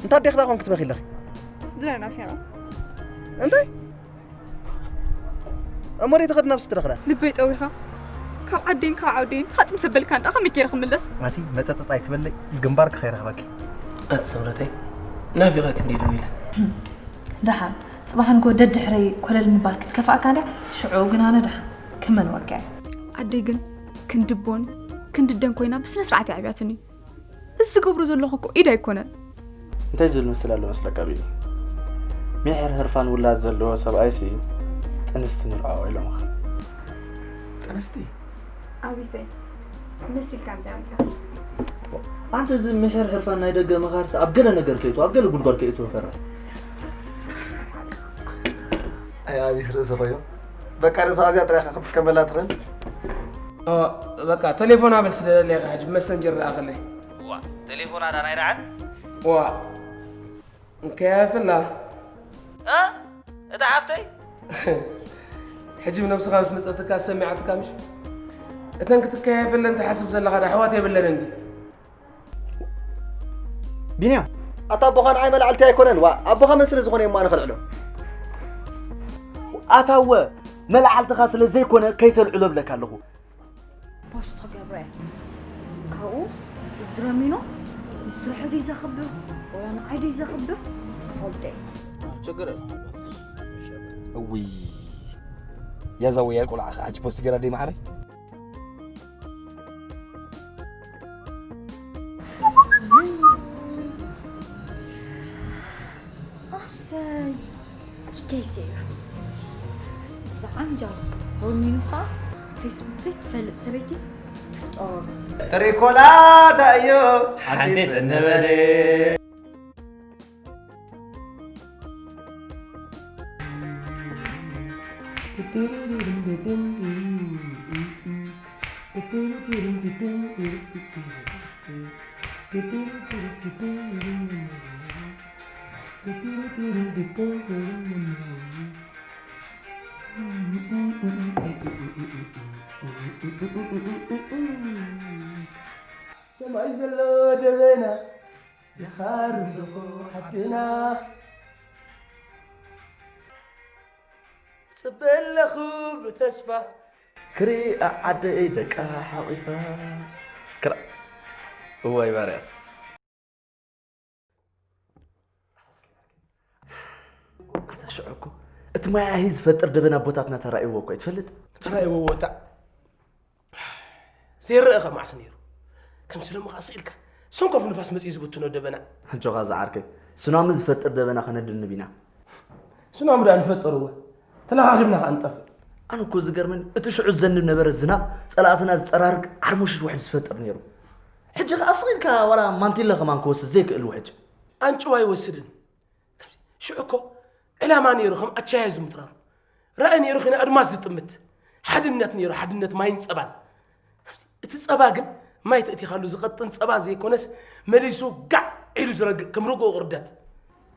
እንታይ ኣዴኺ ደኣ ኮንኪ ትበኺ ኣለኺ? ስድራ ናፊቐ። እንታይ? እሞ ደይ ትኸዲ ናብ ስድራኺ ደኣ? ልበይ ጠዊኻ። ካብ ዓደይን ካብ ዓውደይን ሓጽም ሰበልካ እንዳ ከመይ ገይረ ክምለስ? ኣቲ መጸጸጽ ኣይትበለይ፣ ግንባርኪ ከይረኽበኪ። ኣቲ ሰብለተይ፣ ናፊቐኪ እንዲ ደው ኢለ። ደሓን፣ ጽባሕ ንግሆ ደድሕረይ ኮለል ምባል ክትከፍኣካ እንድያ፣ ሽዑ ግን ኣነ ደሓን ክመንወካ እየ። ኣደይ ግን ክንዲ ቦን ክንዲ ደን ኮይና ብስነ ስርዓት እያ ኣዕብያትኒ። እዚ ዝገብሮ ዘለኹ እኮ ኢድ ኣይኮነን። እንታይ ዝብል ምስል ኣሎ መስለካ ቢኒ? ሚሒር ህርፋን ውላድ ዘለዎ ሰብኣይሲ ጥንስቲ ንርኣኦ ኢሎምኻ። ጥንስቲ? ኣቢሰይ፣ መሲልካ እንታይ ኣምጻ? ኣንተ እዚ ምሒር ህርፋን ናይ ደገ ምኻርሲ ኣብ ገለ ነገር ከይቱ፣ ኣብ ገለ ጉድጓድ ከይቱ ፈራ። ኣይ ኣቢስ ርእሲ ኮይኑ። በቃ ርእሳ እዚኣ ጥራይ ኢኻ ክትጥቀመላ ትኽእል። ኦ፣ በቃ ቴሌፎን ኣበል ስደለለይ ኢኻ ሕጂ መስተንጀር ደኣ ከለይ። ዋ፣ ቴሌፎና ዳ ናይ ደሓን? ዋ፣ እንከያፍላ። እ? እታ ሓፍተይ? ሕጂ ብነብስኻ ምስ መጸትካ ሰሚዓትካ ምሽ? እተን ክትከያፈለን ትሓስብ ዘለኻ ዳ ኣሕዋት የብለን እንዲ? ቢንያም። ኣታ ኣቦኻ ንዓይ መላዕልቲ ኣይኮነን። ዋ፣ ኣቦኻ መን ስለ ዝኾነ እሞ ኣነ ከልዕሎ? ኣታ እወ፣ መላዕልትኻ ስለ ዘይኮነ ከይተልዕሎ እብለካ ኣለኹ። ፖስት ክገብረ እየ። ካብኡ እዚ ረሚኖ ንስርሑ ድዩ ዘኽብር ወላ ንዓይ ድዩ ዘኽብር ክፈልጦ እየ። ችግር የለም። እውይ፣ ያዛ ወያል ቆልዓ ኸዓ ሕጂ ፖስት ገይራ ደይ ማዕረይ? ኣሰይ፣ እቲ ከይሰ እዩ። እዛ ዓንጃል ሮሚኑ ኸዓ ፌስቡክ ዘይትፈልጥ ሰበይቲ ትፍጠሮ። ተሪኮላታ እዩ ሓንቲት እንበል። ሰማይ ዘሎ ደበና ይኻርም ደኾ ሓድና። ጽበ ኣለኹ ብተስፋ ክሪኣ ዓደይ ደቃ ሓቒፋ። ክራ-፣ እዋይ ባርያስ። ኣታ ሽዑ እኮ እቲ ማይ ኣሂ ዝፈጥር ደበና ኣቦታትና ተራእይዎ እኮ እዩ ትፈልጥ? ተራእይዎ ወታ ዘይረአ ከ መዓስ ነይሩ? ከም ስለሙ ከኣ ስኢልካ ሰንኮፍ ንፋስ መጺኡ ዝብትኖ ደበና። ኣጆኻ ዝዓርከይ፣ ሱናሚ ዝፈጥር ደበና ከነድንብ ኢና። ሱናሚ ደኣ ንፈጠርዎ፣ ተለኻኺብና ከኣ ንጠፍእ። ኣነ እኮ ዝገርመኒ፣ እቲ ሽዑ ዝዘንብ ነበረ ዝናብ፣ ጸላእትና ዝጸራርግ ዓርሞሽሽ ውሕጅ ዝፈጥር ነይሩ። ሕጂ ከኣ ስቕ ኢልካ ዋላ ማንቲለ ከማን ክወስድ ዘይክእል ውሕጅ። ኣንጭዋ ኣይወስድን። ከምዚ ሽዑ እኮ ዕላማ ነይሩ፣ ከም ኣቻያይዝ ምጥራሩ። ራእይ ነይሩ፣ ኪነ ኣድማስ ዝጥምት። ሓድነት ነይሩ፣ ሓድነት ማይን ጸባን። ከምዚ እቲ ጸባ ግን ማይ ተእቲኻሉ ዝቐጥን ጸባ ዘይኮነስ፣ መሊሱ ጋዕ ኢሉ ዝረግእ ከም ርግኦ ቅርደት።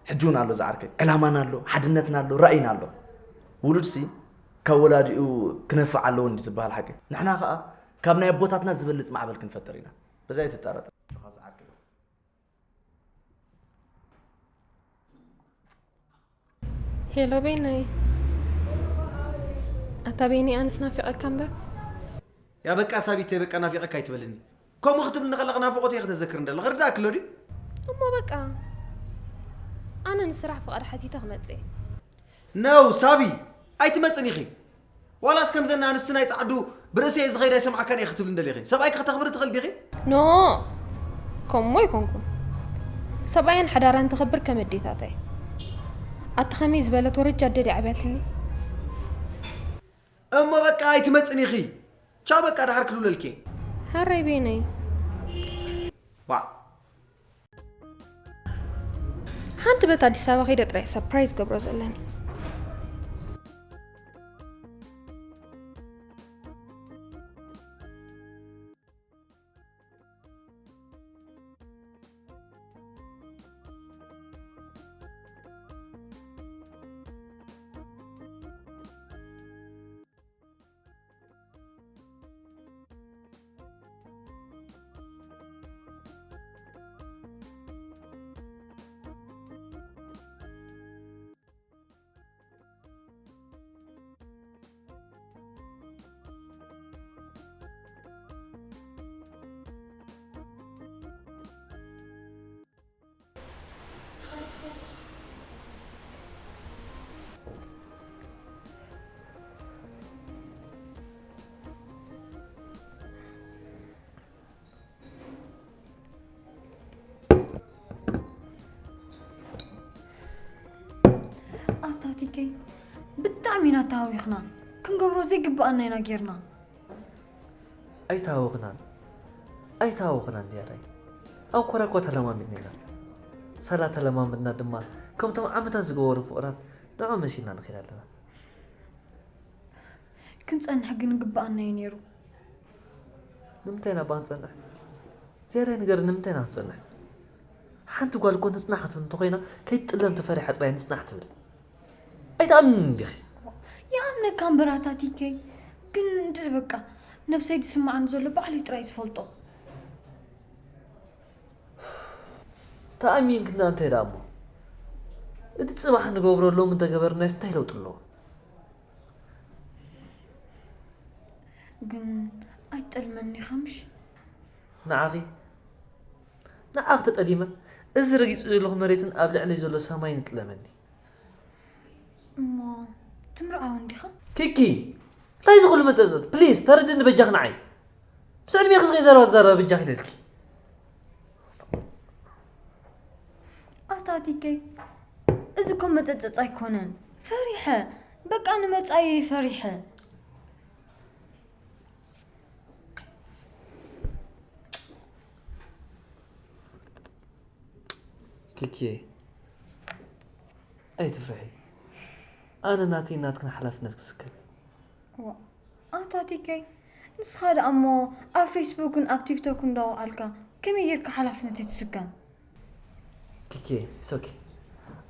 ሕጂ እውን ኣሎ ዝዓርከይ፣ ዕላማና ኣሎ፣ ሓድነትና ኣሎ፣ ራእይና ኣሎ። ውሉድሲ ካብ ወላዲኡ ክነፍዕ ኣለዎ እንዲ ዝበሃል ሓቂ። ንሕና ከኣ ካብ ናይ ኣቦታትና ዝበልጽ ማዕበል ክንፈጥር ኢና። በዛ ኣይትጠራጠር። ዝዓርከይ። ሄሎ ቤነይ። ኣታ ቤኒ ኣነስ ናፊቐካ እምበር። ያ በቃ ሳቢተይ በቃ ናፊቐካ ኣይትበልኒ። ከምኡ ክትብልኒ ከለኺ ናፍቖት እየ ክተዘክር እንደለ። ክርዳእኪ ኣሎ ድዩ? እሞ በቃ ኣነ ንስራሕ ፍቓድ ሓቲተ ክመጽእ እየ። ነው ሳቢ ኣይትመጽን ኢኺ። ዋላስ ከምዘን ኣንስቲ ናይ ጻዕዱ ብርእሰይ ዝኸይድ ኣይሰምዓካን እየ ክትብል እንደሊኺ። ሰብኣይኪ ከተኽብሪ ትኽእል ዲኺ? ኖ፣ ከምኡ ኣይኮንኩን። ሰብኣየን ሓዳራን ተኽብር ከም ኣዴታተይ። ኣቲ ኸመይ ዝበለት ወረጃ ኣደ ድያ ዓብያትኒ? እሞ በቃ ኣይትመጽን ኢኺ። ቻው በቃ ደሓር ክልውለልኪ። ሓራይ ቤነይ። ዋ። ሓንቲ በት ኣዲስ ኣበባ ከይደ ጥራይ ሰርፕራይዝ ገብሮ ዘለኒ። ኣታ ቲከይ፣ ብጣዕሚ ኢና ተሃዊኽና። ክንገብሮ ዘይግብኣና ኢና ጌርና። ኣይተሃወኽናን ኣይተሃወኽናን ዝያዳይ። ኣብ ኮራኳ ተለማሚድና ኢና። ሳላ ተለማምድና ድማ ከምቶም ዓመታት ዝገበሩ ፍቕራት ንዕኦም መሲልና ንኸይድ ኣለና። ክንጸንሕ ግን ግብኣና እዩ ነይሩ። ንምንታይ ኢና ባንጸንሕ? ዝያዳይ ንገር ንምንታይ ኢና ክንጸንሕ? ሓንቲ ጓል እኮ ንጽናሕ ክትብል እንተኾይና ከይትጥለም ተፈሪሓ ጥራይ ንጽናሕ ትብል። ኣይትኣምንን እንዲኺ? ይኣምነካ እምበር ኣታ ቲከይ፣ ግን እንድዒ በቃ ነብሰይ ዝስምዓኒ ዘሎ ባዕለይ ጥራይ ዝፈልጦ። ተኣሚንክና እንታይ ደኣ እሞ? እቲ ጽባሕ ንገብሮ ሎም እንተገበርናስ እንታይ ለውጢ ኣለዎ? ግን ኣይትጠልመኒ ኢኻ ምሽ? ንዓኺ ንዓኺ ተጠሊመ እዚ ረጊጹ ዘለኹ መሬትን ኣብ ልዕለይ ዘሎ ሰማይን ይጥለመኒ። እሞ ትምርዓው እንዲኻ? ኪኪ እንታይ እዚ ኩሉ መጸጸት ፕሊዝ ተረድኒ በጃኺ ንዓይ። ምስ ዕድሜኺ ዝኸይ ዘረባ ትዛረቢ በጃኺ ኢለልኪ። ኣታ ቲከይ፣ እዚ እኮ መጸጸጽ ኣይኮነን። ፈሪሐ፣ በቃ ንመጻኢ ፈሪሐ። ኪኪ ኣይትፍርሒ። ኣነ ናተይ ናትክን ሓላፍነት ክስከም። ዋ ኣታ ቲከይ፣ ንስኻ ደኣ እሞ ኣብ ፌስቡክን ኣብ ቲክቶክን እንዳወዓልካ ከመይ ጌርካ ሓላፍነተይ ትስከም? ኪኪ it's okay።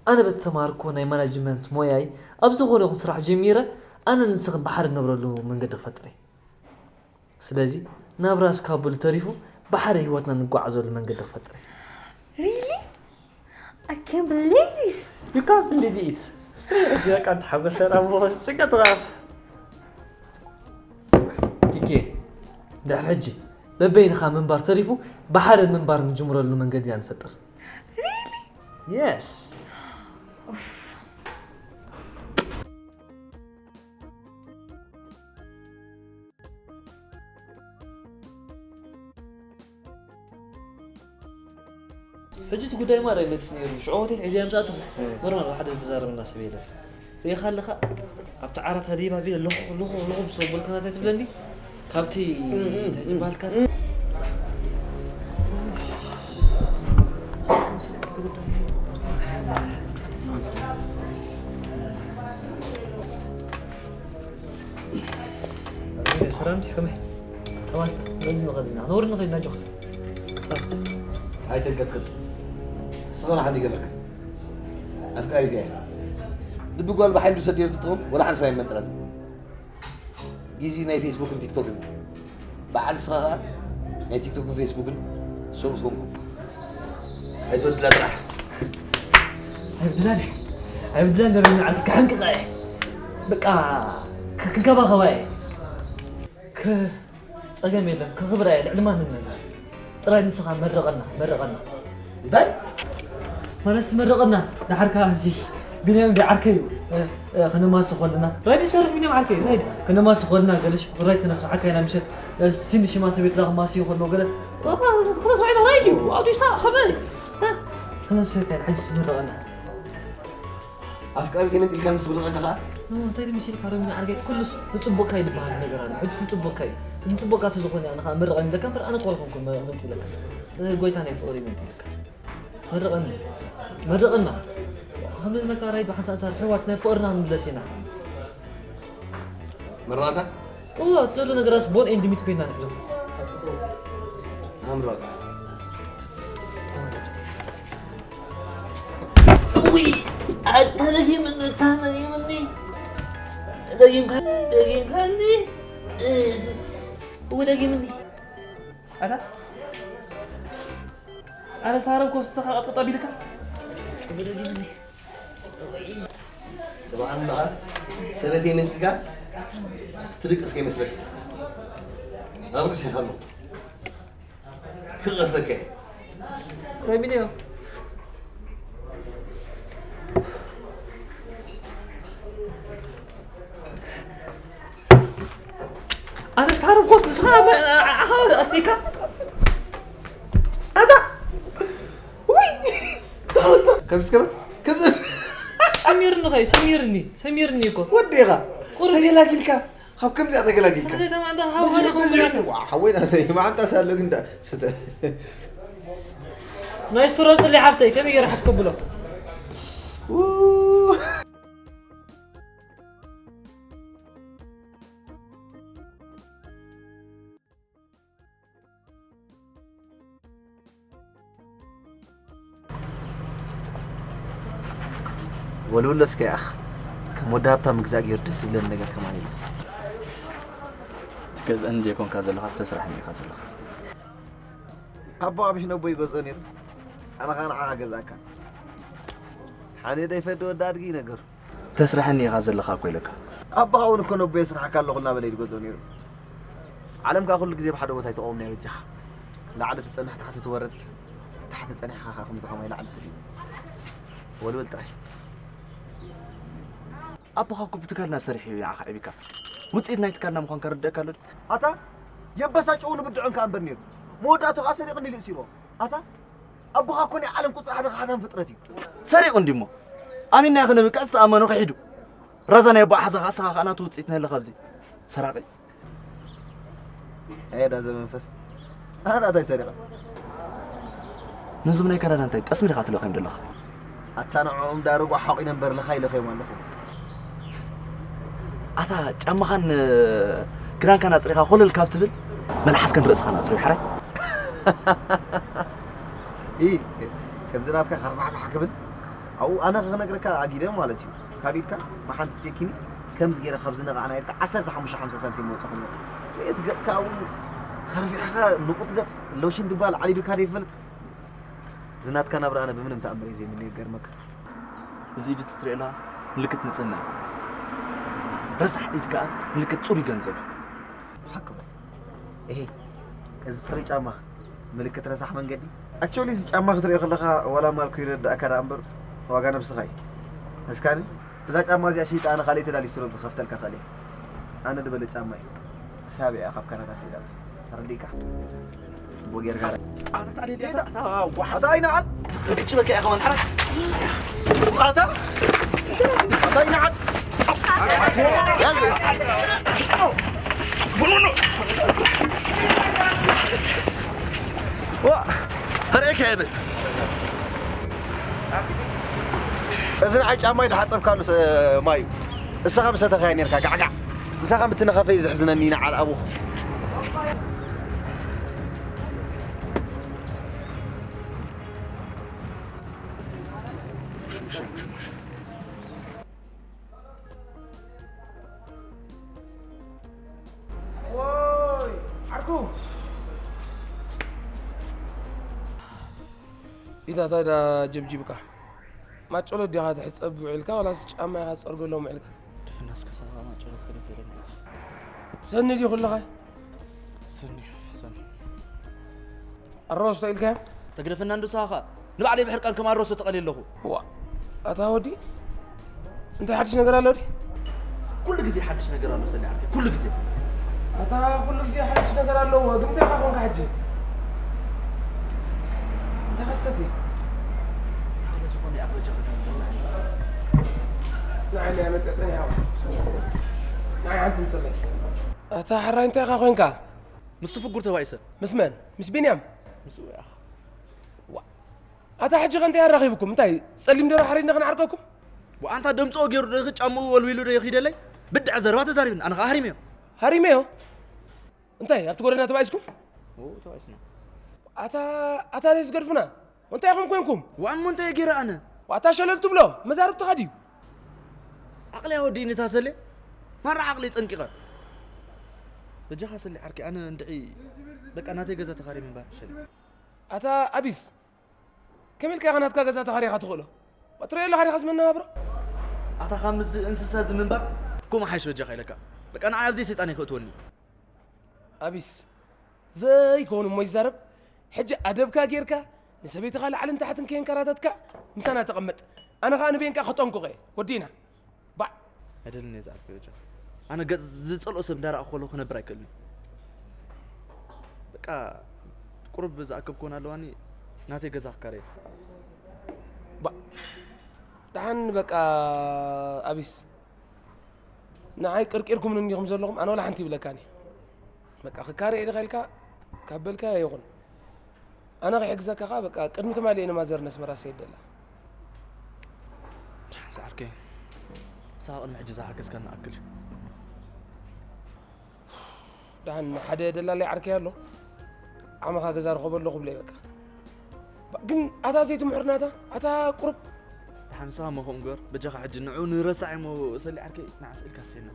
ኣነ በቲ ተማሃርኩዎ ናይ ማናጅመንት ሞያይ ኣብ ዝኾነ ይኹን ስራሕ ጀሚረ ኣነ ንስኽን ብሓደ ንነብረሉ መንገዲ ክፈጥር እየ። ስለዚ ናብራስ ካብ ብሉ ተሪፉ ብሓደ ህይወትና ንጓዓዘሉ መንገዲ ክፈጥር እየ። Really? I can't believe this. You can't believe it. ስትሪ ሕጂ በቃ ተሓጎሰ ናብ ሞስ ጭንቀት ራስ ኪኬ ድሕሪ ሕጂ በበይንኻ ምንባር ተሪፉ ብሓደ ምንባር ንጅምረሉ መንገዲ ኢና ንፈጥር። Yes። ሕጂ እቲ ጉዳይ ማራ ይመልስ ነይሩ። ሽዑ ሆቴል ሒዘ ምጻእትኹ ኖርማል ሓደ ዝተዛረበና ሰብ የለን። ርኢኻ ኣለኻ ኣብቲ ዓራት ሃዲባ ቢለ ልኹ ልኹ ልኹ ምስ ኣበልኩ ናታይ ትብለኒ ካብቲ እንታይ ትበሃልካስ ሰላም ዲኹም? ጠባስታ በዚ ንኸድና ነውሪ ንኸድና ጆኽ ጠባስታ ኣይተንቀጥቅጥ። ንስኻ ሓንቲ ይገበርካ ኣፍቃሪት እያ። ልቢ ጓል ብሓይሉ ሰዲር ትትኹም ወላ ሓንሳብ ይመንጥረን። ግዜ ናይ ፌስቡክን ቲክቶክን በዓል ንስኻ ኸኣ ናይ ቲክቶክን ፌስቡክን ሰብኡት ኮንኩም ኣይትበድላ ጥራሕ። ኣይብድላን ኣይብድላን ደረኛ ዓርኪ ክሓንቅቓ እየ። በቃ ክንከባኸባ እየ። ጸገም የለን ከኽብራ እየ ልዕሊ ማንም ነገር። ጥራይ ንስኻ መርቐና መርቐና። እንታይ ማለትስ መርቐና። ደሓር ከኣ እዚ ቢንያም ዶ ዓርከይ እዩ። ከነማሲ ከለና ራይድ ይሰርሕ ቢንያም ዓርከይ ራይድ ከነማሲ ከለና ገለሽ ራይድ ከነስርሓካ ኢና ምሸት። ሲንዲ ሽማ ሰበይትና ክማስዩ ከለዉ ገለ ክነስርሕ ኢና ራይድ እዩ። ኣውዲስታ ከመይ ከነምስካ ኢና ሕጅስ መርቐና። ኣፍቃሪት የመንጢልካ ንስብርቐካ ከኣ እንታይ መሲልካ ሮሚና ዓርከይ ኩሉስ ንጽቡቕካ እዩ ዝበሃል ነገር ኣሎ። ሕጅስ ንጽቡቕካ እዩ። ንጽቡቕካ ስለ ዝኾነ ኣነ ከኣ መርቐኒ ኢለካ እምበር ኣነ እኮ ኣይኮንኩን መ- መንጢለካ። ጎይታ ናይ ፍቕሪ መንጢለካ። መርቐኒ መርቐና። ከመይ ኢልካ ራይድ ብሓንሳእ ኣንሳር ኣሕዋት ናይ ፍቕርና ክንምለስ ኢና። መርቓካ እዋ እቲ ዘሎ ነገራስ ቦን ኤንድ ሚት ኮይና ንሕለፎ። ኣምራቅ ውይ ኣታ ደጊምኒ እታ ደጊምኒ ደጊምካኒ ደጊምካኒ እው ደጊምኒ ኣታ ኣነ ሳረም ኮስኻ ቀጥቀጥ ኣቢልካ እው ደጊምኒ ሰብኣን በዓል ሰበተይ መንጢልካ ክትድቅስ ከይመስለካ ኣብቅስ ኢኻ ኣለኹ ክቐርበካ እየ ረሚንዮ ኣነ ስታርም ኮስ ንስኻ ኣስኒካ ኣታ ከምዚ ከመ ከም ሰሚርኒ ኸይ ሰሚርኒ ሰሚርኒ እኮ ወዲኻ ቁርቢ ተገላጊልካ ካብ ከምዚኣ ተገላጊልካ ስለዚ ተማዕዶ በዚ ሃዋሪ በዚ ኮንኩ ዋ ሓወይ ናተይ መዓንጣ ሳሎ ግን ዳ ስተ ናይ ስትሮንፅሊ ሓፍተይ ከመይ ገይረ ሓፍ ከብሎ ው ወልውሎ እስከ ያኽ ከም ወዲ ሃብታ ምግዛእ ገይሩ ደስ ዝብለኒ ነገር ከማን የለን። ትገዝአኒ ዘይኮንካ ዘለኻ ዝተስራሕኒ ኢኻ ዘለኻ። ኣቦ ኣብሽ ነቦ ይገዝኦ ነይሩ ኣነ ኸዓ ንዓኻ ገዛእካ። ሓንየ ደይፈዲ ወዲ ኣድጊ እዩ ነገሩ። ተስርሐኒ ኢኻ ዘለኻ እኮ ኢለካ። ኣቦኻ እውን እኮ ነቦ የስርሓካ ኣለኹ እናበለ እዩ ዝገዝኦ ነይሩ። ዓለም ከኣ ኩሉ ግዜ ብሓደ ቦታ ኣይትቆምና በጃኻ። ላዕሊ ትጸንሕ ታሕቲ ትወርድ። ታሕቲ ጸኒሕካ ከኣ ከምዚ ከማይ ላዕሊ ትድይብ። ወልውል ጥራይ። ኣቦኻ እኮ ብትካልና ሰሪሑ እዩ ንዓኻ ኣዕቢካ። ውጽኢት ናይ ትካልና ምዃንካ ርድኣካ ኣሎ ድዩ? ኣታ የበሳጭዎ ንብድዖን ከኣ እምበር ነይሩ። መወዳእቱ ከኣ ሰሪቕኒ ኢሉ እሲርዎ። ኣታ ኣቦኻ እኮ ናይ ዓለም ቁጽሪ ሓደ ከሓዳም ፍጥረት እዩ። ሰሪቑ እንዲሞ ኣሚንናዮ ክነብል ከኣ ዝተኣመኖ ክሒዱ። ራዛ ናይ ኣቦኣ ሓዛ ከኣ ንስኻ ከኣ ናቱ ውጽኢት ነለ ካብዚ ሰራቒ። ኣየዳ ዘመንፈስ ኣና እንታይ ሰሪቐ? ነዞም ናይ ካናዳ እንታይ ጠስሚ ዲኻ ትልእኾም ዘለኻ? ኣታ ንዕኦም ዳርጎ ሓቒነ እምበር ልኻ ኢለኸዮም ኣለኹ። ኣታ ጫማኻን ክዳንካን ኣጽሪኻ ኮለል ካብ ትብል መልሓስካን ርእስኻን ኣጽርዩ ሓራይ። ኢ ከምዚ ናትካ ከርማሕማሕ ክብል ኣብኡ ኣነ ክነግረካ ኣጊደ ማለት እዩ። ካብ ኢድካ ብሓንቲ ስቴኪኒ ከምዚ ገይረ ካብ ዝነቓዕና ኢልካ ዓሰርተ ሓሙሽተ ሓምሳ ሳንቲም መውጻኹም ነይሩ። እቲ ገጽካ ኣብኡ ከርፊሕኻ ንቑት ገጽ ሎሽን ድባል ዓሊዱካ ደይፈልጥ። እዚ ናትካ ናብራ ኣነ ብምንም ተኣምር እዩ ዘይምነዮ ክገርመካ። እዚ ኢድ እዚ ትሪኦ ኣለኻ ምልክት ንጽህና እዩ። ረሳሕ ኢድ ከኣ ምልክት ጽሩይ ገንዘብ እዩ። ብሓቂ በል። እሄ እዚ ጽሩይ ጫማ ምልክት ረሳሕ መንገዲ። ኣክቹዋሊ እዚ ጫማ ክትሪኦ ከለኻ ዋላ ማልኩ ይረዳእካ ደኣ እምበር ዋጋ ነብስኻ እዩ። እስካኒ እዛ ጫማ እዚኣ ሸይጠ ኣነ ካልእ ተዳልዩ ስሮም ዝኸፍተልካ ካልእ ኣነ ዝበለ ጫማ እዩ። ሳብ እያ ካብ ካናዳ ሰይዳቶ ተረዲእካ። ጽቡቕ ጌርካ። ኣታ ኣይንዓል። ግጭ በቃ ኢኻ መንሓራ። ኣታ ኣታ ኣይንዓል። ዋ ርኤካ የብል። እዚ ንዓይ ጫማይ ዝሓጸብካሉ ማይ እዩ። እስኻ ምሰተኻያ ኔርካ ጋዕጋዕ። ምሳኻ ምትንኻፈይ እዩ ዘሕዝነኒ ንዓል ኣቡኹ። ወይ ዓርኩ ኢታ እንታይ ዳ ጀብጂብካ? ማጨሎ ዲኻ ትሕጸብ ውዒልካ ዋላስ ጫማ ኢኻ ትጸርገሎም ውዒልካ? ድፍናስ ከሳኻ ማጨሎ ከደፈለኒ። ሰኒ ድዩ ኩልኻ? ሰኒ ሰኒ። ኣሮስቶ ኢልካዮ? ተግደፈና እንዶ ሳኻ ንባዕለይ ብሕርቃን ከም ኣሮስቶ ተቐልየ ኣለኹ። ዋ ኣታ ወዲ እንታይ ሓድሽ ነገር ኣሎ ድዩ? ኩሉ ግዜ ሓድሽ ነገር ኣሎ ሰኒ ዓርከይ ኩሉ ግዜ። ኣታ ኩሉ ግዜ ሓድሽ ነገር ኣለዎ ግን እንታይ ኢኻ ኮንካ ሕጂ? እንታይ ከሰት እዩ? ዝኾነ ኣፍረጃ ንዓይ ናይ መጸጸን ያው ንዓይ ሓንቲ ምጽለይ። ኣታ ሕራይ እንታይ ኢኻ ኮንካ? ምስቲ ፍጉር ተባኢሰ። ምስ መን? ምስ ቢንያም? ምስኡ ኢኻ። ዋ ኣታ ሕጂ ከ እንታይ ኣራኺብኩም? እንታይ ጸሊም ደሮ ሓሪድና ክንዓርቀኩም? ኣንታ ደምጽኦ ገይሩ ዶ ይኺድ ጫምኡ ወልዊሉ ዶ ይኺደለይ? ብድዐ ዘረባ ተዛሪብኒ ኣነ ኸኣ ሃሪመዮ። ሃሪመዮ? እንታይ ኣብቲ ጎደና ተባኢስኩም? ኦ ተባኢስና። ኣታ ኣታ ደይ ዝገድፉና? እንታይ ኢኹም ኮንኩም? ዋእሞ እንታይ ገይረ ኣነ? ዋታ ሸለል ትብሎ መዛርብትኻ ድዩ? ዓቕሊ ኣወዲእኒ ታሰለ ማራ ዓቕሊ ጸንቂቐ። በጃኻ ሰሊ ዓርኪ ኣነ እንድዒ በቃ ናተይ ገዛ ተኻሪ ምንባር ሸሊ። ኣታ ኣቢስ ከመይ ኢልካ ኢኻ ናትካ ገዛ ተኻሪኻ ትኽእሎ? ትሪኦ ኣለኻ ዲኻ እዚ መነባብሮ? ኣታ ካብ ምስዚ እንስሳ እዚ ምንባር ከምኡ ሓይሽ በጃኻ ኢለካ። በቃ ንዓይ ኣብዘይ ሰይጣን ኣይክእትወኒ። ኣቢስ ዘይከውን እሞ ይዛረብ። ሕጂ ኣደብካ ጌርካ ንሰበይትኻ ላዕልን ታሕትን ከየንከራተትካ ምሳና ተቐመጥ። ኣነ ኸኣ ንቤንካ ከጠንቁቐ እየ። ወዲእና። ባዕ። ኣይደልን እየ ዝኣትዮ ጃክ። ኣነ ገጽ ዝጸልኦ ሰብ እንዳረኣኹ ከለኹ ክነብር ኣይክእልን። በቃ ቁሩብ ዝኣከብኩወን ኣለዋኒ ናተይ ገዛ ክካረ እየ። ባ- ደሓን በቃ ኣቢስ ንዓይ ቅርቂርኩምኒ እንዲኹም ዘለኹም ኣነ ወላ ሓንቲ ይብለካኒ በቃ ክካረ ኢልካ ኢልካ ካብ በልካ ይኹን ኣነ ክሕግዘካ ኸዓ በቃ ቅድሚ ትማሊ እየ ንማዘር ነስመራ ሰይድ ደላ ደሓንስ ዓርከይ ንስኻ ቅድሚ ሕጂ ዝሓገዝካኒ ኣክል እዩ ደሓን ሓደ ደላላይ ዓርከይ ኣሎ ዓመኻ ገዛ ርኸበ ኣለኹ ብለይ በቃ ግን ኣታ ዘይትምሕርናታ ኣታ ቁሩብ ደሓን ንስኻ መኸም ግበር በጃኻ ሕጂ ንዑ ንረሳዕ እሞ ሰሊ ዓርከይ ንዓስ ኢልካ ሴና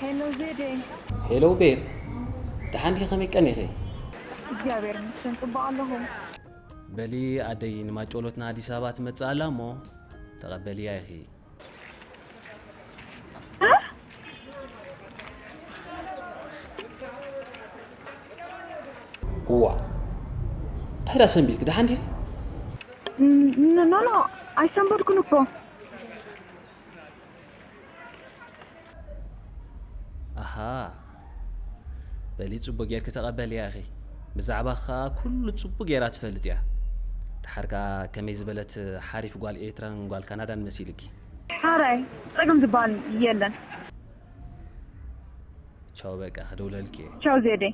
ሄሎ ዜዴ ሄሎ ቤብ፣ ደሓን ዲኺ? ከመይ ቀኒኺ? እግዚኣብሔር ይመስገን ጽቡቕ ኣለኹ። በሊ ኣደይ ንማጮሎትና ኣዲስ ኣበባ ትመጽእ ኣላ እሞ ተቐበልያ ኢኺ። እዋ እንታይ ዳ ሰንቢልክ? ደሓን ዲኺ? ኖ ኖ ኣይሰንበድኩን እኮ። ኣሃ በሊ ጽቡቅ ጌርኪ ተቐበልያ ኢኺ። ብዛዕባኺ ከኣ ኩሉ ጽቡቅ ጌራ ትፈልጥ እያ። ደሓር ከኣ ከመይ ዝበለት ሓሪፍ ጓል ኤርትራን ጓል ካናዳን መሲልኪ። ሓራይ ጸገም ዝበሃል የለን። ቻው በቃ ክድውለልኪ እየ። ቻው ዜዴ።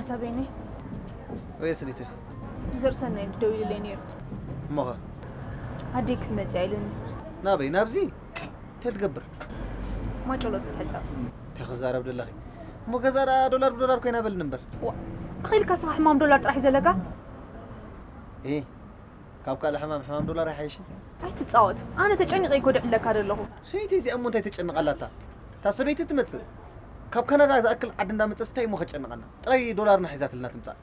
ኣታ ቤኔ ወይ ስሊተ ዘርሰናይ ደዊሉለይ ነይሩ እሞኸ ኣደይ ክትመፅእ ኢሉኒ ናበይ ናብዚ እንታይ ትገብር ማጨሎት ክትሕፀብ እንታይ ክዛረብ ደለኺ እሞ ገዛ ደኣ ዶላር ብዶላር ኮይና በልኒ እምበር ኣኺልካ ስኻ ሕማም ዶላር ጥራሕ እዩ ዘለካ እ ካብ ካልእ ሕማም ሕማም ዶላር ኣይሓይሽን ኣይትፃወት ኣነ ተጨኒቐ ይጎድዕለካ ዘለኹ ሰይቲ እዚኣ እሞ እንታይ ተጨንቓላታ እታ ሰበይቲ ትመፅእ ካብ ካናዳ ዝኣክል ዓዲ እንዳመፀስ እንታይ እሞ ከጨንቐና ጥራይ ዶላርና ሒዛትልና ትምፃእ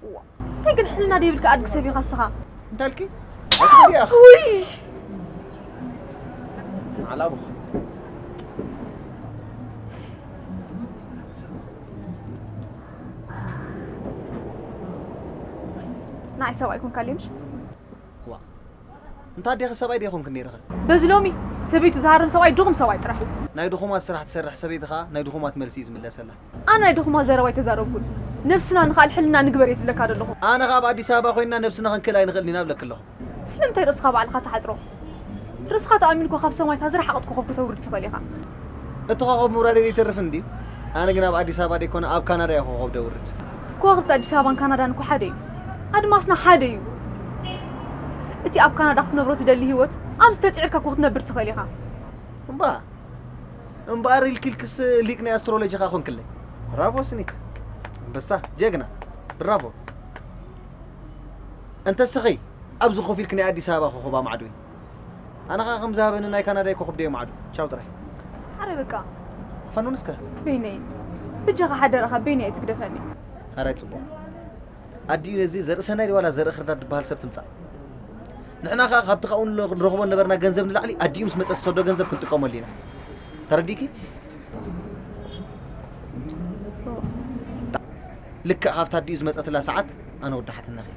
እንታይ ግን ሕልና ደይብልካ ኣድጊ ሰብ ኢኻ ስኻ እንታልኪ ውይ ዓላቡ ንዓይ ሰብኣይ ኮንካ ልምሽ ዋ እንታ ኣዴኺ ሰብኣይ ዶ ይኾንክ ነይርኸ በዚ ሎሚ ሰበይቱ ዝሃርም ሰብኣይ ድኹም ሰብኣይ ጥራሕ እዩ። ናይ ድኹማት ስራሕ ትሰርሕ ሰበይቲ ኸኣ ናይ ድኹማት መልሲ እዩ ዝምለሰላ። ኣነ ናይ ድኹማት ዘረባ ኣይተዛረብኩን። ነብስና ንኽኣል ሕልና ንግበር እየ ዝብለካ ዘለኹ። ኣነ ኸኣ ኣብ ኣዲስ ኣበባ ኮይንና ነብስና ክንክእል ኣይንኽእልን ኢና እብለኪ ኣለኹ። ስለምንታይ ርእስኻ ባዕልኻ ትሓጽሮ? ርእስኻ ተኣሚንካ ካብ ሰማይ እታ ዝረሓቐት ኮኸብ ከተውርድ ትኽእል ኢኻ። እቲ ኮኸብ ምውራደይ ዘይተርፍ እንድዩ። ኣነ ግን ኣብ ኣዲስ ኣበባ ደይኮነ ኣብ ካናዳ እየ ኮኸብ ደውርድ። ከዋኽብቲ ኣዲስ ኣበባን ካናዳን እኮ ሓደ እዩ። ኣድማስና ሓደ እዩ። እቲ ኣብ ካናዳ ክትነብሮ ትደሊ ህይወት ኣብዚ ተጽዒርካ እኮ ክትነብር ትኽእል ኢኻ። እምባ እምበኣር ኢልኪልክስ ሊቅ ናይ ኣስትሮሎጂ ኻ ኮንክለይ። ብራቮ ስኒት። ኣንበሳ ጀግና። ብራቮ። እንተ ስኺ ኣብዚ ኮፍ ኢልክ ናይ ኣዲስ ኣበባ ኮኸብ ኣማዕድዊ። ኣነ ኸኣ ከም ዝሃበኒ ናይ ካናዳይ ኮኸብ ደየ ማዕዱ። ቻው ጥራይ። ኣረ በቃ። ፈኑን እስከ። በይነይ። ብጃኻ ሓደራኻ በይነይ ኣይትግደፈኒ። ኣራይ ጽቡቕ። ኣዲኡ ነዚ ዘርኢ ሰናይ ድዩ ዋላ ዘርኢ ክርዳድ ዝበሃል ሰብ ትምጻእ። ንሕና ኸኣ ካብቲ ካብኡ ንረኽቦ ነበርና ገንዘብ ንላዕሊ ኣዲኡ ምስ መጸ ዝሰዶ ገንዘብ ክንጥቀመሉ ኢና። ተረዲእኪ? ልክዕ ካብታ ኣዲኡ ዝመጸትላ ሰዓት ኣነ ወዳሓትነኺ።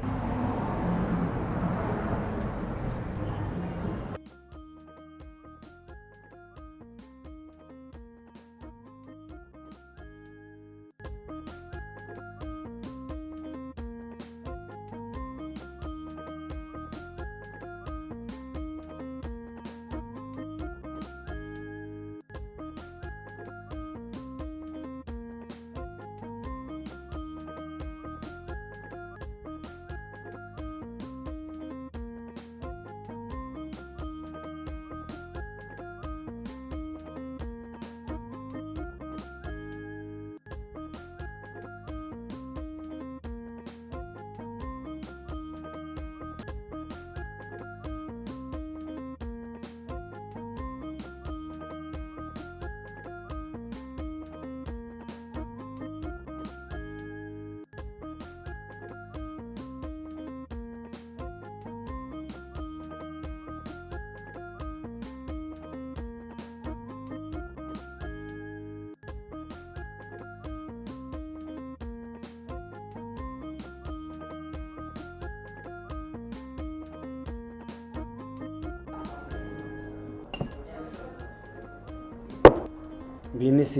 ቢኒሲ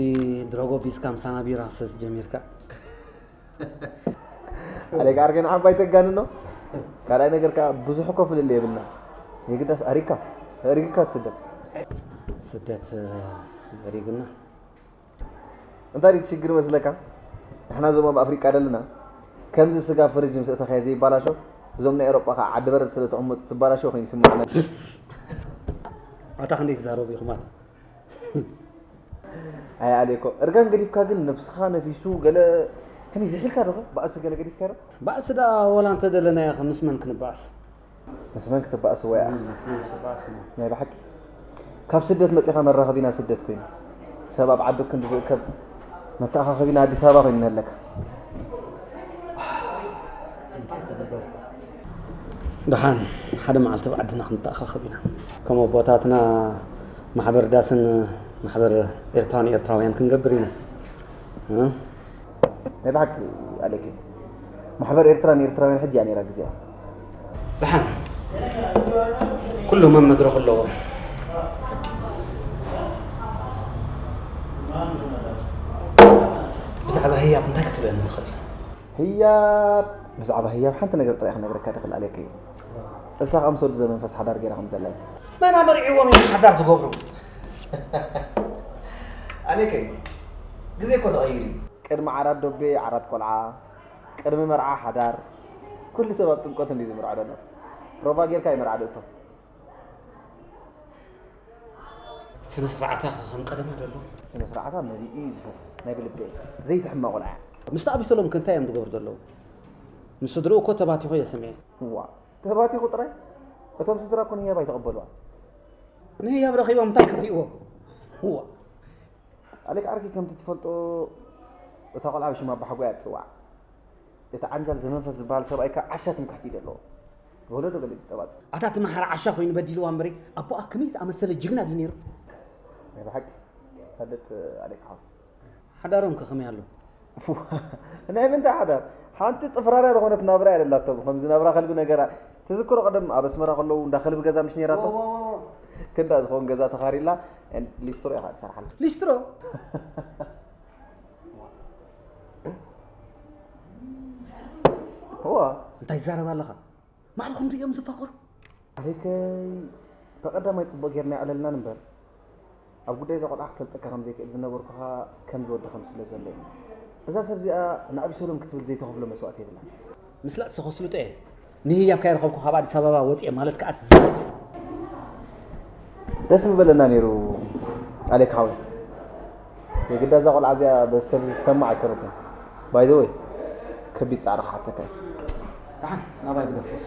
ድሮጎ ቢስካ ምሳና ቢራ ክሰቲ ጀሚርካ። ኣሌክ ኣርገን ዓባይ ተጋንኖ። ካልኣይ ነገር ከኣ ብዙሕ እኮ ፍልልይ የብልና። የግዳስ ኣሪካ ኣሪካ ስደት። ስደት ኣሪግና። እንታይ ድዩ ትሽግር መስለካ? ንሕና እዞም ኣብ ኣፍሪቃ ደለና ከምዚ ስጋ ፍሪጅ ምስ እተኻየ ዘይባላሾ፣ እዞም ናይ ኤሮጳ ከዓ ዓዲ በረድ ስለ ተቐመጡ ትባላሾ ኮይኑ ይስምዓና። ኣታ ክንደይ ትዛረቡ ኢኹም ኣታ? ኣይ ኣሌኮ፣ እርጋን ገዲፍካ ግን ነብስኻ ነፊሱ ገለ ከመይ ዝሒልካ ዶ ባእሲ ገለ ገዲፍካ ዶ? ባእሲ ደኣ ወላ እንተ ደለናዮ ምስ መን ክንባእስ? ምስ መን ክትባእስ ወያ? እም፣ ምስ መን ክትባእስ እሞ? ናይ ብሓቂ። ካብ ስደት መጺኻ መራኸቢና ስደት ኮይኑ። ሰብ ኣብ ዓዱ ክንዲ ዝእከብ መተኣኻኸቢና ኣዲስ ኣበባ ኮይኑ ነለካ። እንታይ ክግበር? ደሓን ሓደ መዓልቲ ኣብ ዓድና ክንተኣኻኸብ ኢና። ከም ኣቦታትና ማሕበር ዳስን ማሕበር ኤርትራን ኤርትራውያን ክንገብር ኢና። እ? ናይ ብሓቂ ኣሌክ፣ ማሕበር ኤርትራ ንኤርትራውያን ሕጂ እያ ነይራ ግዜኣ። ደሓን ኩሉ መመድረኹ ኣለዎ። ብዛዕባ ህያብ እንታይ ክትብለኒ ትኽእል? ህያብ፣ ብዛዕባ ህያብ ሓንቲ ነገር ጥራይ ክነግረካ ድኽእል ኣሌክ። እሳ ከኣ ምስ ወዲ ዘመንፈስ ሓዳር ገይራ ከም ዘላ እዩ። መን ኣመሪዕዎም እዮም ሓዳር ዝገብሩ? ኣሌክ፣ ግዜ እኮ ተቐይሩ እዩ። ቅድሚ ዓራት ዶቤ ዓራት ቆልዓ፣ ቅድሚ መርዓ ሓዳር፣ ኩሉ ሰብ ኣብ ጥምቀት እንድዩ ዝምርዖ ዘሎ። ፕሮቫ ጌርካ እዩ መርዓ ድእቶ። ስነ ስርዓታ ከ ከም ቀደማ ዶ ኣሎ? ስነ ስርዓታ መሊኡ እዩ ዝፈስስ፣ ናይ ብልቢ ዘይትሕመቕ ቆልዓ እያ። ምስቲ ኣቢሰሎም ከ እንታይ እዮም ዝገብሩ ዘለዉ? ምስ ስድርኡ እኮ ተባቲኹ እየ ሰሚዐ። እዋ፣ ተባቲኹ ጥራይ? እቶም ስድራ እኮ ንህያብ ኣይተቐበልዋን። ንህያብ ረኺቦም እንታይ ክርእይዎም? እዋ። ኣሌክ ዓርኪ ከምቲ ትፈልጦ እታ ቆልዓ ብሽም ኣባሓጎኣ እያ ትጽዋዕ። እቲ ዓንጃል ዘመንፈስ ዝበሃል ሰብኣይ ከኣ ዓሻ ትምክሕቲ እዩ ዘለዎ። ወለዶ ገለ ይጸባጽብ። ኣታ እቲ መሓራ ዓሻ ኮይኑ በዲልዋ እምበሪ ኣቦኣ ከመይ ዝኣመሰለ ጅግና ድዩ ነይሩ? ናይ ብሓቂ ትፈልጥ ኣሌክ ሓው። ሓዳሮም ከ ከመይ ኣሎ? ናይ ምንታይ ሓዳር? ሓንቲ ጥፍራርያ ዝኾነት ናብራ እያ ደላቶም። ከምዚ ናብራ ከልቢ ነገራ። ትዝክሮ ቀደም ኣብ ኣስመራ ከለዉ እንዳ ከልቢ ገዛ ምሽ ነይራቶም? ዎ፣ ዎ፣ ዎ። ክንዳ ዝኸውን ገዛ ተኻሪላ፣ ሊስትሮ ኢኻ ትሰርሓላ። ሊስትሮ? እዋ። እንታይ ትዛረብ ኣለኻ? ማዕልኹም ድዮም ዝፋቐሩ? ኣሌከይ፣ ብቐዳማይ ጽቡቕ ጌርና የዕለልናን እምበር፣ ኣብ ጉዳይ እዛ ቆልዓ ክሰልጠካ ከም ዘይክእል ዝነበርኩኻ ከም ዝወደኸም ስለ ዘሎ እዩ። እዛ ሰብ እዚኣ ንኣቢሰሎም ክትብል ዘይተኸፍሎ መስዋእቲ የብላን። ምስላጥ ዝተኸስልጦ እየ። ንህያብ ካይረኸብኩ ካብ ኣዲስ ኣበባ ወፅኤ ማለት ከዓ ዝዛት። ደስ ምበለና ነይሩ ኣሌክ ሓወይ። የግዳ እዛ ቆልዓ እዚኣ በዚ ሰብ ዝሰማዕ ኣይኮነትን። ባይ ዘ ወይ፣ ከቢድ ፃዕሪ ክሓተካ እዩ። ደሓን ናባይ ግደፎስ።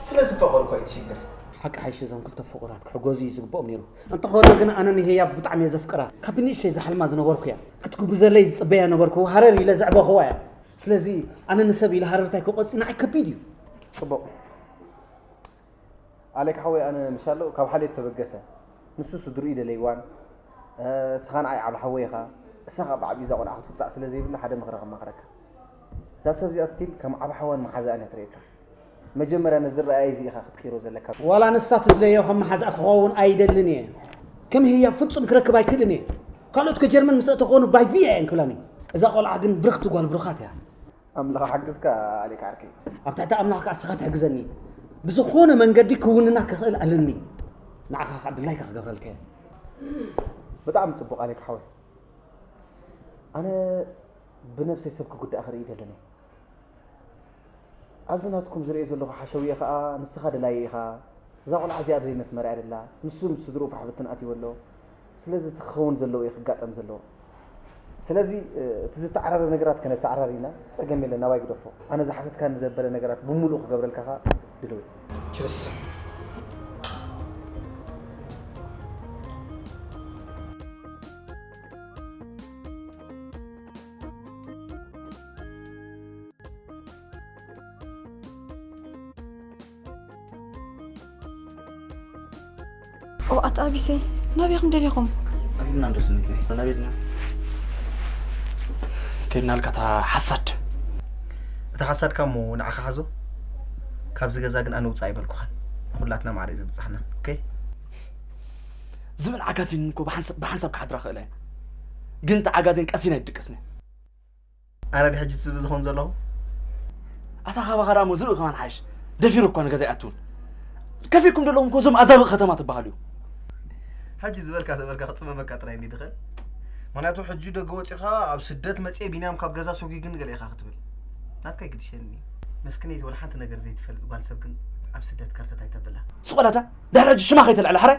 ስለ ዝፈቐሩ እኮ እዩ እቲ ሽግር። ሓቂ ሓይሽ እዞም ክልተ ፍቑራት ክሕገዙ እዩ ዝግብኦም ነይሩ። እንተኾነ ግን ኣነ ንህያብ ብጣዕሚ እየ ዘፍቅራ። ካብ ብንእሽተይ ዝሓልማ ዝነበርኩ እያ። ክትግብሩ ዘለይ ዝጽበያ ነበርኩ፣ ሃረር ኢለ ዘዕበኽዋ እያ። ስለዚ ኣነ ንሰብ ኢለ ሃረርታይ ክቆጽ ንዓይ ከቢድ እዩ። ጽቡቕ። ኣሌክ ሓወይ ኣነ ምሻሎ ካብ ሓልዮት ተበገሰ። ንሱ ስድርኡ ይደለይዋን፣ እ፣ ስኻ ንዓይ ዓቢ ሓወይ ኢኻ። እሳ ካብ ዓቢ እዛ ቆልዓ ክትውጻእ ስለ ዘይብላ ሓደ ምኽሪ ከማኽረካ። እዛ ሰብ እዚኣ ስቲል ከም ዓቢ ሓዋን መሓዛኣን እያ ትርእየካ። መጀመርያ ነዚ ረኣይ እዚ ኢኻ ክትቅይሮ ዘለካ። ዋላ ንሳ ትድለዮ ከም መሓዛኣ ክኸውን ኣይደልን እየ። ከም ህያብ ፍጹም ክረክብ ኣይክእልን እየ። ካልኦት ከጀርመን ምስ ኣተኾኑ ባይ ቪ እየን ክብላኒ። እዛ ቆልዓ ግን ብርኽቲ ጓል ብሩኻት እያ። ኣምላኽ ሓግዝካ ኣሌክ ዓርከይ። ኣብ ትሕቲ ኣምላኽ ከኣ እስኻ ትሕግዘኒ። ብዝኾነ መንገዲ ክውንና ክኽእል ኣለኒ። ንዓኻ ከኣ ድላይካ ክገብረልካ እየ። ብጣዕሚ ጽቡቕ ኣሌክ ሓወይ። ኣነ ብነብሰይ ሰብ ክጉዳእ ክርኢ ኣይደልን እየ። ኣብዚ ናትኩም ዝርእዮ ዘለኹ ሓሸውየ ከኣ ንስኻ ደላየ ኢኻ። እዛ ቆልዓ እዚኣ ኣብ ዘይመስመር እያ ደላ። ንሱ ምስ ስድርኡ ፋሕ ብትን ኣትይዎ ኣሎ። ስለዚ እቲ ክኸውን ዘለዎ እዩ ክጋጠም ዘለዎ። ስለዚ፣ እ፣ እቲ ዝተዓራረ ነገራት ከነተዓራሪ ኢና። ጸገም የለን፣ ናባይ ግደፎ። ኣነ ዝሓተትካኒ ዘበለ ነገራት ብምሉኡ ክገብረልካ ከኣ ድልው እየ። ችርስ። ኦ፣ ኣታ ኣቢሰይ፣ ናበይኹም ደሊኹም? ኣቢልና እንዶ ስኒት፣ ናበይ ድና? ከይድና ልካ እታ ሓሳድ። እታ ሓሳድካ እሞ ንዓኻ ሓዞ። ካብዚ ገዛ ግን ኣነ ውጻእ ኣይበልኩኻን። ንኹላትና ማዕረ እዩ ዘብጽሓና። ኦኬ? ዝብን ዓጋዜን እኮ ብሓንሳብ፣ ብሓንሳብ ክሓድራ ክእለ እየ። ግን እቲ ዓጋዜን ቀሲና ይድቅስኒ። ኣነ ድሕጂ ዝብኢ ዝኾን ዘለኹ? ኣታ ካባኻ ደኣ እሞ ዝብኢ ከማን ሓይሽ። ደፊሩ እኳ ንገዛ ኣይኣትውን። ከፊእኩም ዘለኹም እኮ እዞም ኣዛብእ ከተማ ትበሃሉ እዩ። ሕጂ ዝበልካ ተበልካ ክጽመመካ ጥራይ እንዲ ድኸል። ምኽንያቱ ሕጂ ደገ ወጺኻ ኣብ ስደት መጽየ ቢንያም ካብ ገዛ ሰጒግኒ ገለ ኢኻ ክትብል። ናትካ ይግድሸኒ። መስክነይቲ ወላ ሓንቲ ነገር ዘይትፈልጥ ጓል ሰብ ግን ኣብ ስደት ከርተት ኣይተብላ። ስቕ በል ኣታ፣ ድሕሪ ሕጂ ሽማ ከይተልዕላ ሕራይ።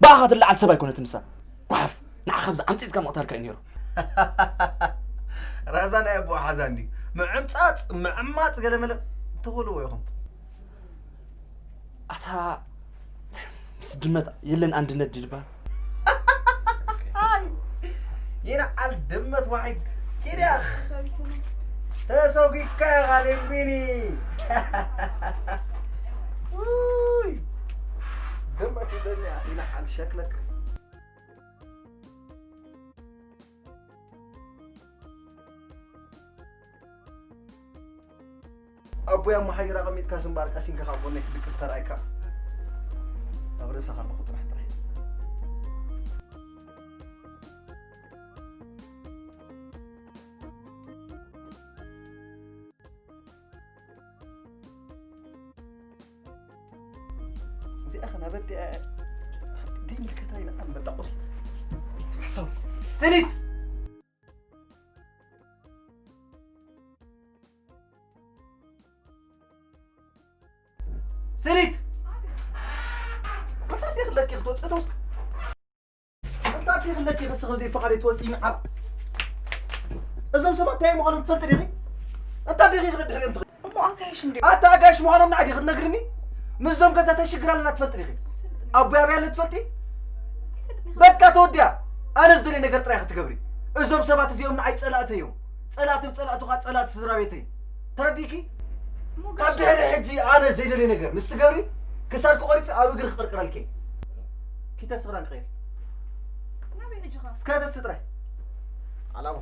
ብኣኻ ትለዓል ሰብ ኣይኮነትን ንሳ። ጓሓፍ፣ ንዓኻ ኣብዚ ዓምጺጽካ ምቕታልካ እዩ ነይሩ። ራዛ ናይ ኣቦ ሓዛ እንድዩ። ምዕምጻጽ፣ ምዕማጽ ገለ መለ ትኽእልዎ ኢኹም። ኣታ ምስ ድመት የለን ኣንድነት ድዩ ድበሃል? ኣይ፣ የነዓል ድመት ዋሒድ። ኪድያ። ተሰጒግካ ኢኻ ሌንጉኒ። ውይ፣ ድመት ይደልያ፣ ይነዓል ሸክለክ። ኣቦይ ኣብ መሓይር ኣቐሚጥካስ እምበኣር ቀሲንካ ካብ ጎነይ ክትድቅስ ተራእይካ። ኣብ ርእስኻ ኣለኹ ጥራሕ ጥራይ። እዚኣ ኸ ናበይ እያ? ደይምልከታ ኢና ኣንበጣ ቁሲት። ሓሳዊ። ስኒት! ስኒት! እንታይ ደይ ክለኪ ክትወፅእ ተውስክ? እንታይ ደይ ክለኪ ክስኸ ዘይፈቓደይ ትወፅእ ይንዓል? እዞም ሰባት እንታይ ምዃኖም ትፈልጢ ዲኺ? እንታይ ዲኺ ክነድሕር እዮም ትኽእል? እሞ ኣጋይሽ እንዲ ኣታ ኣጋይሽ ምዃኖም ንዓይ ዲኺ ክትነግርኒ? ምስዞም ገዛ ተሽግር ኣለና ትፈልጢ ዲኺ? ኣቦይ ኣበይ ኣሎ ትፈልጢ? በቃ ተወዲኣ። ኣነ ዝደልየ ነገር ጥራይ ክትገብሪ። እዞም ሰባት እዚኦም ንዓይ ጸላእተይ እዮም። ጸላእቲ ብጸላእቱ ኸኣ ጸላእቲ ስድራ ቤተይ። ተረዲእኪ? እሞ ካብ ጋሽ ድሕሪ ሕጂ ኣነ ዘይደልየ ነገር ምስ ትገብሪ ክሳድኪ ቆሪጸ ኣብ እግሪ ክቕርቅረልኪ እየ። ኪተ ስኽራን ክቐይር። ናበይ ሕጂ ኸ? እስከ ተስእ ጥራይ። ኣላቦ።